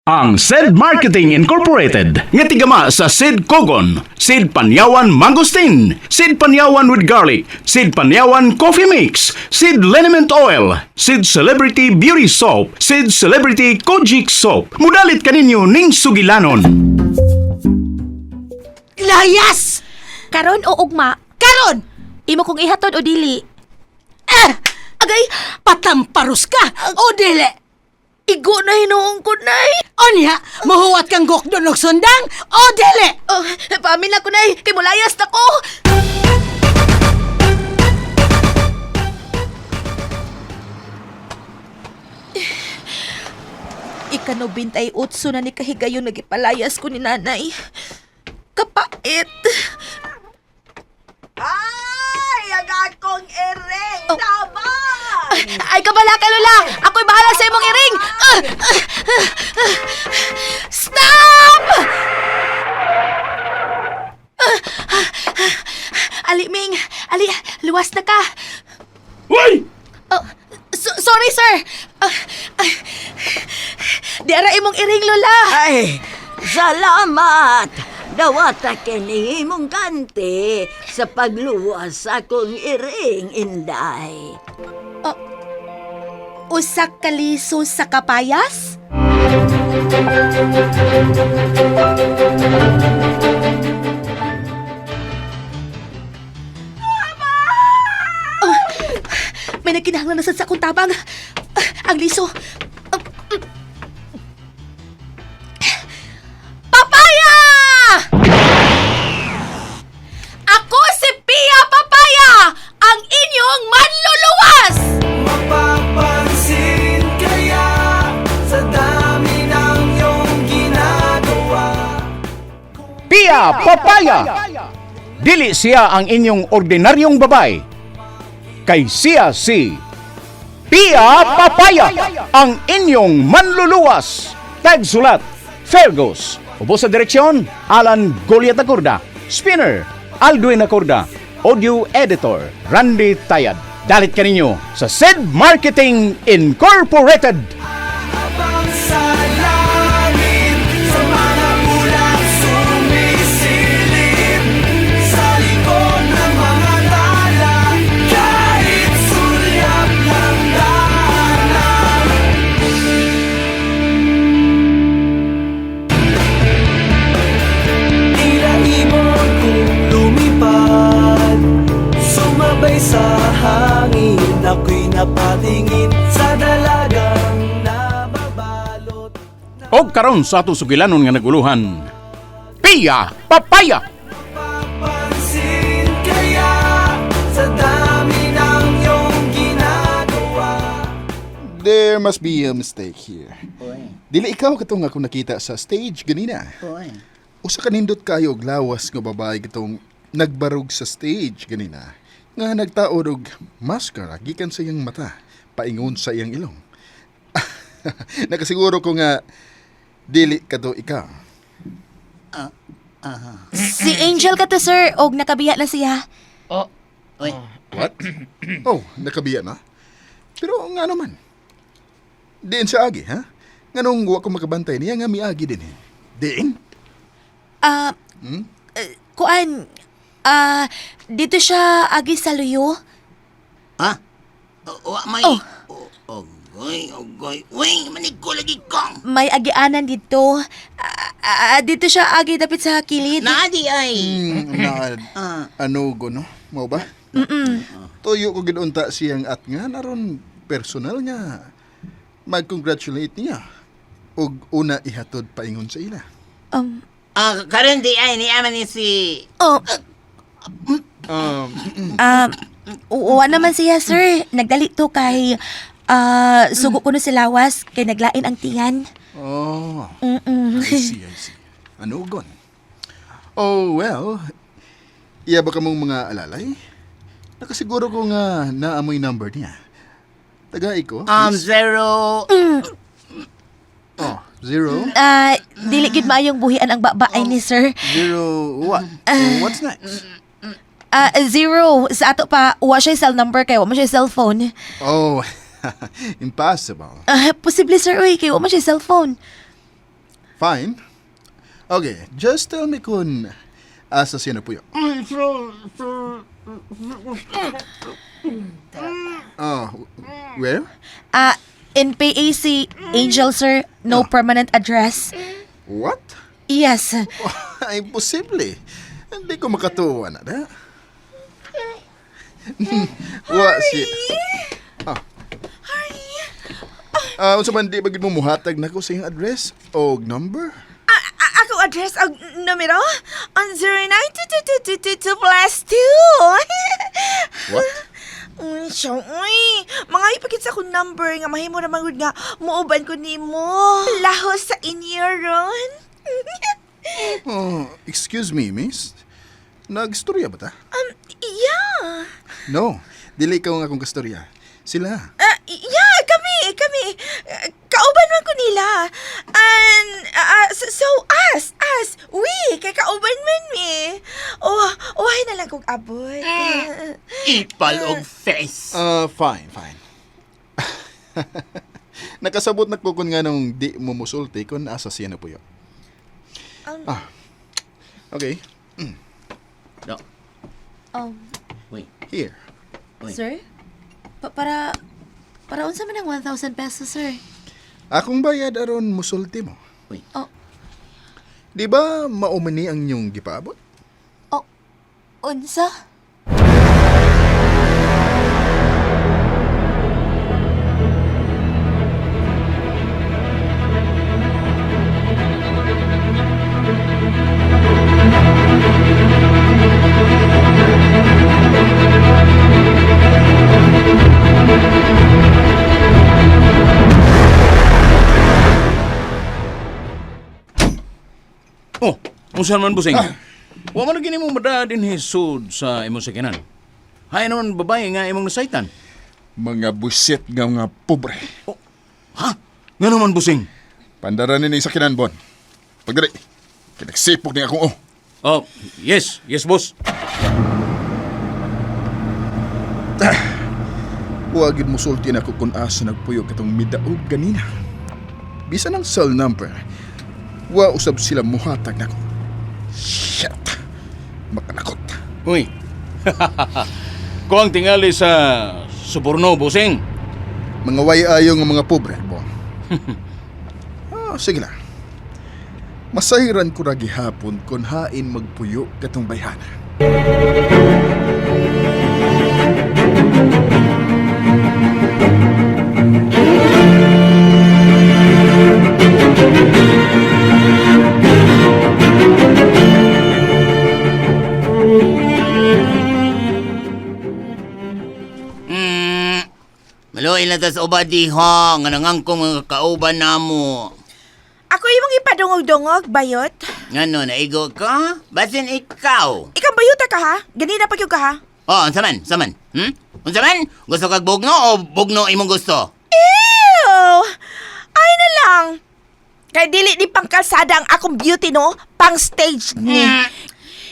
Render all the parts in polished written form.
Ang Said Marketing Incorporated nga tigama sa Sid Kogon, Sid Panyawan Mangosteen, Sid Panyawan with Garlic, Sid Panyawan Coffee Mix, Sid Liniment Oil, Sid Celebrity Beauty Soap, Sid Celebrity Kojic Soap. Mudalit kaninyo ning sugilanon. Layas! Karon o ugma? Karon! Imo kong ihatod o dili? Eh! Agay, Patamparus ka! O dili! Igo na hinuong ko, Nay. Onya, mahuwat kang gokdon og sundang! O dili! Oh, paamin na ko, Nay. Kay mulayas na ko. Ika-98 na ni kahigayon nagipalayas ko ni nanay. Kapait. Ay, ang akong iring Oh. naman! Ay, kabala ka, Lola! Ako'y bahala sa imong iring! Ah! Ah! Ah! Stop! Ah! Ah! Ah! Ali, Ming! Ali, luwas na ka! Uy! Oh, sorry, sir! Ah, ah. Di ara imong iring, Lola! Ay, salamat! Dawata kini imong kanti sa pagluwas sa akong iring, Inday. Usa ka liso sa kapayas? Oh, may nagkinahanglan na sad sa akong tabang. Ah, ang liso. Ah, Papaya! Ako si Pia Papaya, ang inyong manluluwas! Mapapansin kaya sa dami ng iyong ginagawa. Pia Papaya! Dili siya ang inyong ordinaryong babay. Kay siya si Pia Papaya, ang inyong manluluwas. Tagsulat, Fergus. Ubo sa direksyon, Alan Goliat Acorda. Spinner, Aldwin Acorda. Audio Editor, Randy Tayad. Dalit kaninyo sa Sid Marketing Incorporated. Habang sa langit, sa mga ulap sumisilip, sa likod ng mga tala, kahit sulyap ng daanan. Tila ibon kong lumipad, sumabay sa hangin, ako'y napatingin sa dalagang nababalot. Og karon sa ato sugilanon nga naguluhan. Pia Papaya! Papansin kaya sa dami ng iyong ginagawa. There must be a mistake here. Dili ikaw katong ako nakita sa stage ganina. Usa ka nindot kayo og lawas nga babae katong nagbarog sa stage ganina nga nagtaod og maskara gikan sa iyang mata paingon sa iyang ilong. Nakasiguro ko nga dili kato ikaw. Si Angel ka to, sir. Og nakabiya na siya. What? Oh, nakabiya na? Pero nga naman. Diin sa agi, ha? Nganong wa ko makabantay niya nga miagi din eh. Diin? Ah, eh, kuan, ah, dito siya agi sa luyo. Ha? Wa may. Oh. Ogoy, ogoy. Uy, manig ko lagi kong. May agianan dito. Ah, ah, dito siya agi dapit sa kilid. Naadi ay. Na, ano go, no? Mao ba? Tuyo ko gidunta siyang at nga naron personal nga mag-congratulate niya og una ihatod paingon sa ila. Ah, karon di ay ni aman ni si Oh, Ah, wa naman siya, sir. Nagdali to kay sugo ko no si lawas kay naglain ang tiyan. Oh, I see, I see. Ano gon? Oh, well, iya ba kamong mga alalay? Nakasiguro ko nga naamoy number niya. Tagay ko. Please. Zero. Oh, zero. Ah, dili gid maayong buhian ang babae ni sir. Zero what? What's next? Ah, zero sa ato pa wa siya cell number kay wa man siya cellphone. Oh, impossible. Ah, posible, sir, uy, kay wa man siya cellphone. Fine. Okay, just tell me kung asa siya napuyo. Oh, where? In PAC, Angel, sir, no permanent address. What? Yes. Imposible. Hindi ko makatuwa na da. Wa si. Ah. Ah, unsa man di ba gid mo muhatag nako sa iyang address og number? Ako address og numero on 09222222 plus 2. What? Uy, siya, uy. Mga ipakit sa akong number nga mahimo ra man gud nga muuban ko nimo. Lahos sa inyo ron. Oh, excuse me, miss. Nagstorya ba ta? Yeah. No, dili ka nga akong kastorya. Sila. Yeah, kami, kami. Kauban man ko nila. And, so, us, we, kay kauban man mi. Oh, oh, na lang kong abot. Ipal og face. Fine, fine. Nakasabot na ko kun nga nung di mo musulti kun asa siya na puyo. Ah. Okay, No. Uy, here. Uy. Sir? Para unsa man ang 1,000 pesos, sir? Akong bayad aron musulti mo. Uy. Oh. Di ba maumani ang inyong gipaabot? Oh, unsa? Oh, unsa man busing? Wa man gini mo madaa din hisud sa imong sakinan. Hay naman babae nga imong nasaitan. Mga busit nga mga pobre. Ha? Nga naman busing? Pandaran ni sa kinanbon. Pagdali, kinagsipok ni akong oh. Oh, yes, yes boss. Huwag yun musulti na ko kung asa nagpuyo katong midaog ganina. Bisan ang cell number, wa usab sila muhatag nako. Shit! Makalakot. Uy. Kuang tingali sa suborno busing. Mga way ayo nga mga pobre, bon. Sige lang. Masahiran ko ra gihapon kung hain magpuyo katong bayhana. Maluoy lang ta sa uba diha, nga nangangkong mga kauban namo. Ako imong ipadungog-dungog, bayot. Ngano, naigo ka? Basin ikaw. Ikaw bayota ka ha? Ganina pa gyud ka ha? Oh, unsa man? Unsa man? Unsa man? Gusto kag bugno o bugno imong gusto? Ew! Ay na lang. Kay dili ni pangkalsada ang akong beauty no, pang stage ni.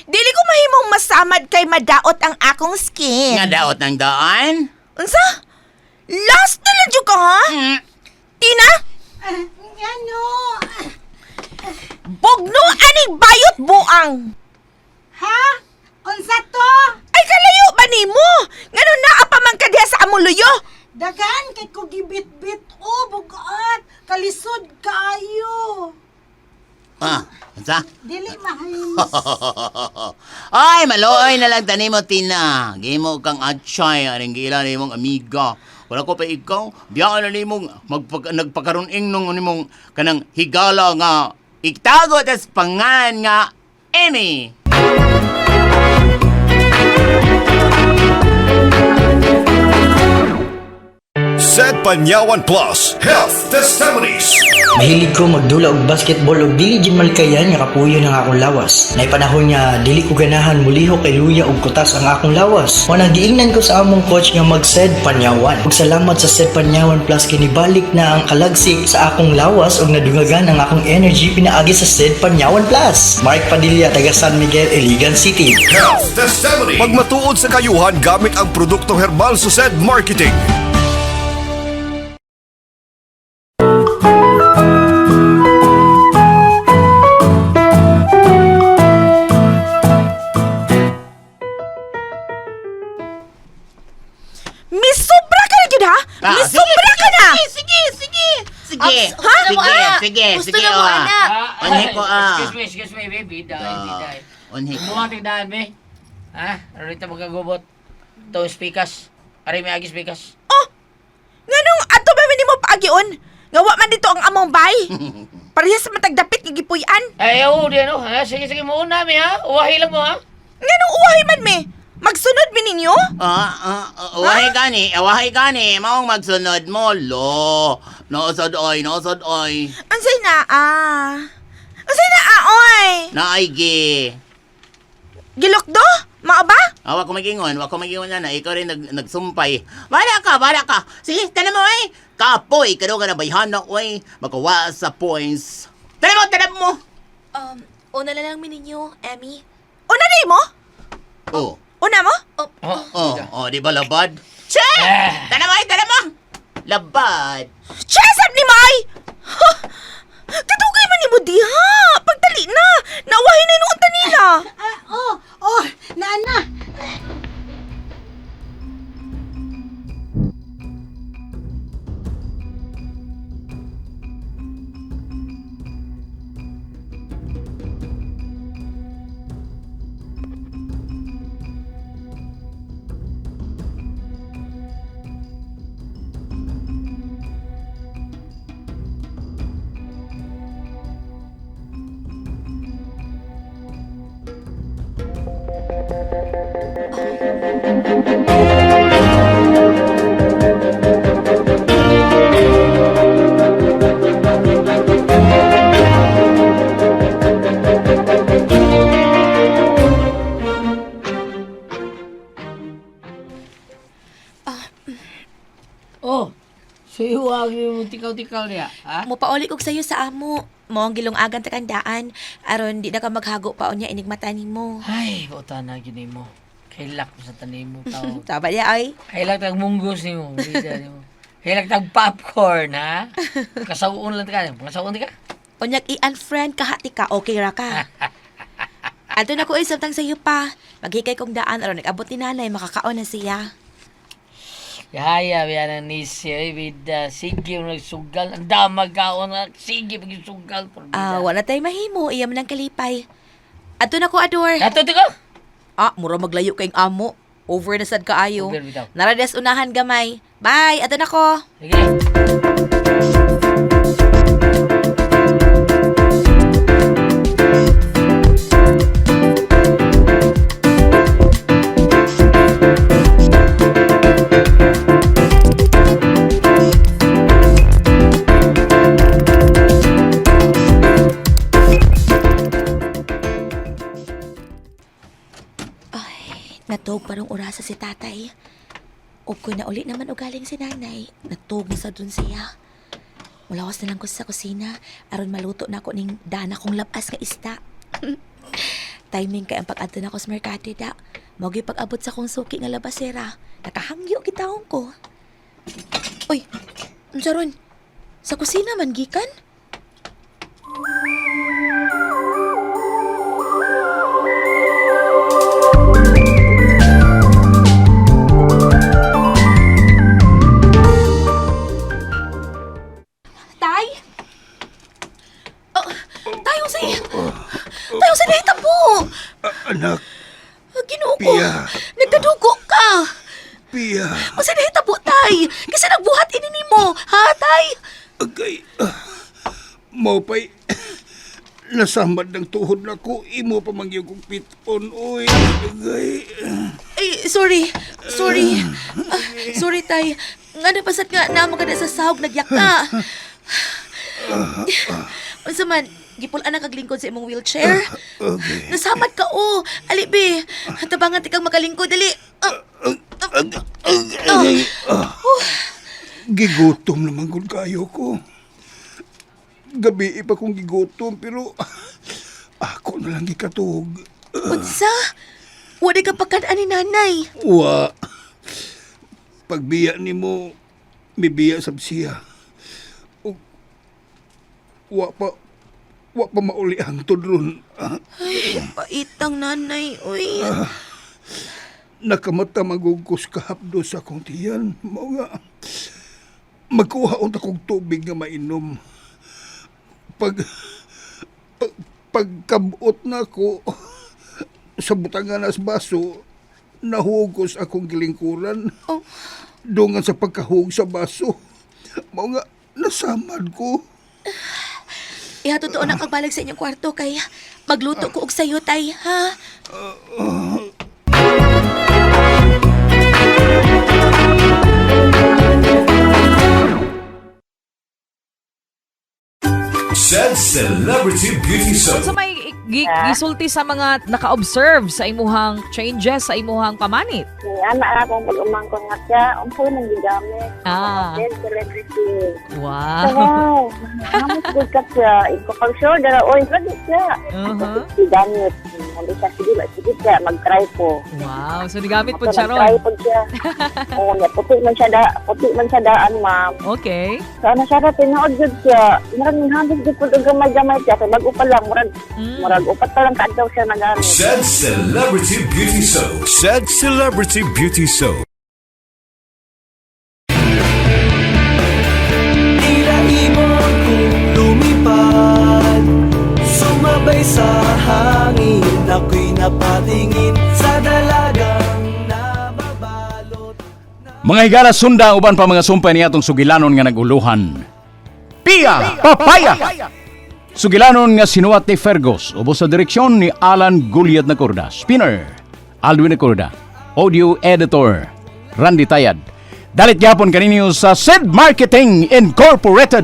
Dili ko mahimong masamad kay madaot ang akong skin. Nga daot ng daan? Unsa? Last na lang jud ka ha? Tina? Ano? Bugno aning bayot buang. Ha? Unsa to? Ay kalayo ba nimo? Ngano naa pa man ka diha sa among luyo? Dagan kay ko gibit-bit o bugat. Kalisod kaayo. Ah, unsa? Dili mahims. Ay, maluoy na lang tani mo, Tina. Gimo kang atchay, aring giila na imong amiga. Wala ko pa ikaw, biyaan na nimong nagpakaroon nung nimong kanang higala nga itago tas pangalan nga Emmy. Said Panyawan Plus Health Testimonies. Mahilig ko magdula og basketball og dili jud malikayan nga kapuyo ng akong lawas. Nay panahon nga dili ko ganahan mulihok kay luya og kutas ang akong lawas. Mo nang giingnan ko sa among coach nga mag-Sed Panyawan. Ug salamat sa Sed Panyawan Plus kini balik na ang kalagsik sa akong lawas ug nadungagan ang akong energy pinaagi sa Sed Panyawan Plus. Mark Padilla taga San Miguel, Iligan City. Health Testimony. Pagmatuod sa kayuhan gamit ang produktong herbal sa Said Marketing. Gusto sige, na mo, ah. anak. Unhi ko, ah. Excuse me, baby. Biday, biday. Unhi ko. Bumating daan, be. Ha? Rito magkagubot. Ito, spikas. Aray, may agi spikas. Oh! Nganong ato ba man nimo paagion? Nga wa man dito ang among bay. Parehas sa matagdapit nga gipuy-an. Ay, oo, di ano. Ha? Sige, sige, muuna mi, ha? Uwahi lang mo, ha? Nganong uwahi man mi? Magsunod mi ninyo? Wahay gani, wahay gani, maong magsunod mo, lo. Noosod oy, noosod oy. Unsay naa? Unsay naa oy? Naay gi. Gilokdo? Mao ba? Ah, wa ko magingon, wa ko magingon na na. Ikaw rin nagsumpay. Wala ka, wala ka. Sige, tanan mo ay. Kapoy, kano ka na bayhana oy. Magawa sa points. Tanan mo, tanan mo. Una na lang mi ninyo, Emmy. Una ni mo? Oh, Una mo? oh, oh, di ba labad? Che! Tanan mo ay, tanan mo. Labad. Chesap ni Mai! Huh! Kadugay man nimo diha. Pagdali na. Nawahi na noon ta nila. Oh, nana. Oh, siwag yung tikaw-tikaw niya, ha? Mupauli kog sayo sa amo. Mo ang gilungagan ta kandaan aron di na ka maghago pa unya inigmata nimo. Ay, buta na gini mo. Kailak mo sa tanim mo, tao. Tama niya ay. Kailak tag munggos nimo, bida nimo. Kailak tag popcorn, ha? Kasawon lang ka. Kasawon ka? Unyag i-unfriend ka hati ka, okay ra ka. Adto na ko ay samtang sayo pa. Maghikay kong daan aron nag-abot ni nanay makakaon na siya. Yaya, biya ng nisi, ay, bida. Sige, mo nagsugal. Ang damag kaon na. Sige, pag-sugal. Ah, wala tay mahimo, iya man ang kalipay. Adto na ko ador. Ato, tiko! Ah, mura maglayo kayong amo. Over na sad kaayo. Over bitaw. Narades unahan gamay. Bye, adto na ko. Sige. Natog parang orasa si tatay. Ug ko na uli naman ugaling si nanay. Natog na sa dun siya. Mulawas na lang ko sa kusina aron maluto na ako ning dana kong labas nga isda. Timing kay ang pag-adto na ko sa merkado da. Mao gyud pag-abot sa kong suki nga labasera. Nakahangyo gitawon ko. Uy, unsa ron? Sa kusina man gikan? Tay? Oh, tay, unsay? Tay, unsay nahitabo? Anak, Ginoo ko. Pia. Nagkadugo ka. Pia. Unsay nahitabo, tay? Kasi nagbuhat ini nimo, ha, tay? Agay, mao pa'y nasamad ng tuhod na ko. Imo pa man gyud kong piton, oy. Agay. Ay, sorry. Sorry. Ah, sorry, tay. Nga napasat nga namo ka na sa sahog nagyak ka. Unsa man, gipul-an ang kaglingkod sa imong wheelchair. Okay. Nasamad ka, oh. Ali, be. Tabangan ti kang makalingkod, dali. Ah, Agay, ah. Gigutom naman kung kayo ko. Gabi pa kong gigutom pero ako na lang gikatuog. unsa? Wala ka pagkaan ni nanay. Wa. Pagbiya nimo, mibiya sab siya. Ug wa pa mauli ang tudron. Ah, Ay, paitang nanay, uy. Nakamata magugkos kahapdo sa akong tiyan. Mao nga, magkuha unta kog tubig nga mainom. Pag, pag pagkabot na ko sa butangan as baso, nahugos akong gilingkuran. Oh. Dungan sa pagkahug sa baso. Mao nga, nasamad ko. Iha, totoo na kag balag sa inyong kwarto kay magluto ko og sayo, tay, ha? Said Celebrity Beauty Soap. Sa may gisulti sa mga naka-observe sa imuhang changes sa imuhang pamanit. Ana akong pag-umangkon nga siya, unsay man gigamit. Then celebrity. Wow. So, wow. Namos good ka siya. Iko pag sure dara oy lagi siya. Gigamit. Hindi siya sige ba sige siya mag-try ko. Wow. So nigamit po siya ron. Mag-try po siya. Oo, nga puti man siya da, puti man siya daan, ma'am. Okay. So ano siya ra tinuod jud siya. Murag nihagis jud pud og gamay-gamay siya kay bag-o pa lang murag murag upat pa lang kaadlaw siya nagamit. Said Celebrity Beauty Soap. Said Celebrity Beauty Soap. Tila ibon kong lumipad, sumabay sa hangin. Ako'y napatingin sa dalagang nababalot. Mga higala sunda ang uban pa mga sumpay niya atong sugilanon nga naguluhan. Pia Papaya! Sugilanon nga sinuwat ni Fergus, ubos sa direksyon ni Alan Guliat Nacorda. Spinner, Alwin Nacorda. Audio Editor, Randy Tayad. Dalit gyapon kaninyo sa Sid Marketing Incorporated.